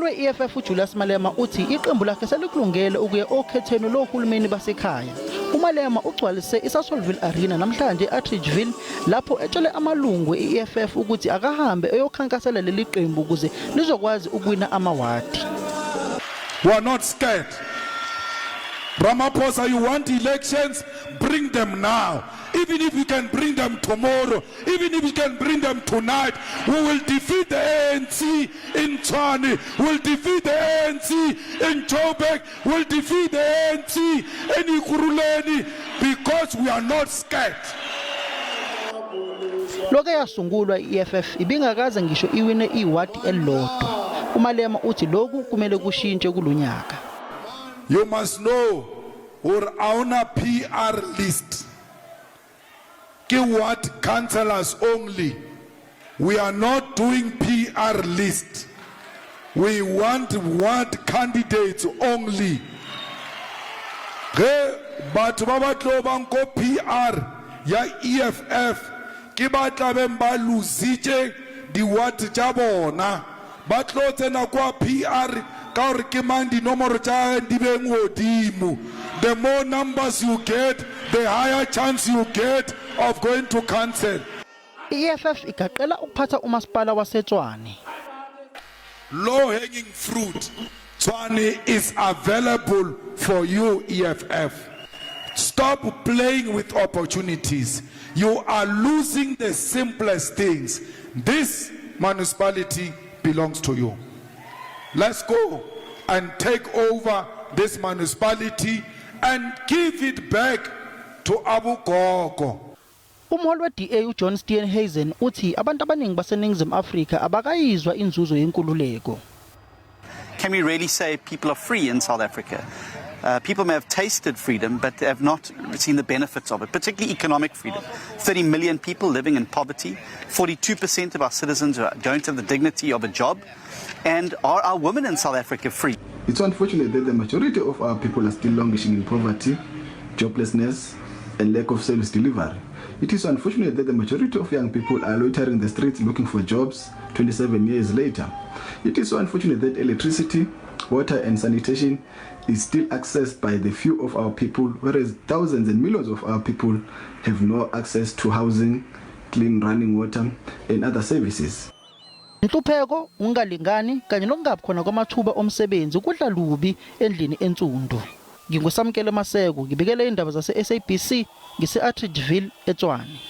we-EFF uJulius Malema uthi iqembu lakhe selikulungele ukuya okhethweni loorhulumente basekhaya. uMalema ugcwalise iSasol Arena namhlanje eAtteridgeville lapho etshele amalungu e-EFF ukuthi akahambe eyokhankasela leli qembu ukuze lizokwazi ukuwina amawadi. We are not scared. Ramaphosa, you want elections? Bring them now. Even if you can bring them tomorrow, even if you can bring them tonight, we will defeat the ANC in Tshwane, we'll defeat the ANC in Joburg, we'll defeat the ANC in Iqhuleni, because we are not scared. Lokho yasungulwa iEFF ibingakaze ngisho iwine iwadi elilodwa. uMalema uthi lokhu kumele kushintshe kulonyaka. You must know, or our PR list. What councillors only. We are not doing PR list. We want ward candidates only. But babatlo banko PR ya EFF ke batla bemba luzitse di ward tsa bona batlo tsena kwa PR ka re ke mang di nomoro tsa di beng hodimo. The more numbers you get, the higher chance you get of going to council. iEFF igaqela ukuphatha umasipala waseTshwane. Low hanging fruit. Tshwane is available for you, EFF. Stop playing with opportunities. You are losing the simplest things. This municipality belongs to you. Let's go and take over this municipality and give it back to Abu Gogo. Umholi we-DA uJohn Steenhuisen uthi abantu abaningi baseNingizimu Afrika abakayizwa inzuzo yenkululeko. Can we really say people are free in South Africa? People may have tasted freedom, but they have not seen the benefits of it, particularly economic freedom. 30 million people living in poverty, 42% of our citizens don't have the dignity of a job. And are our women in South Africa free? It's unfortunate that the majority of our people are still languishing in poverty, joblessness, and lack of service delivery. It is unfortunate that the majority of young people are loitering the streets looking for jobs 27 years later. It is so unfortunate that electricity, water, and sanitation is still accessed by the few of our people, whereas thousands and millions of our people have no access to housing, clean running water, and other services. Inhlupheko, ungalingani kanye nokungabi khona kwamathuba omsebenzi kudla lubi endlini entsundu. Ngingosamkele Maseko, ngibikele indaba zase SABC ngise Atteridgeville eTshwane.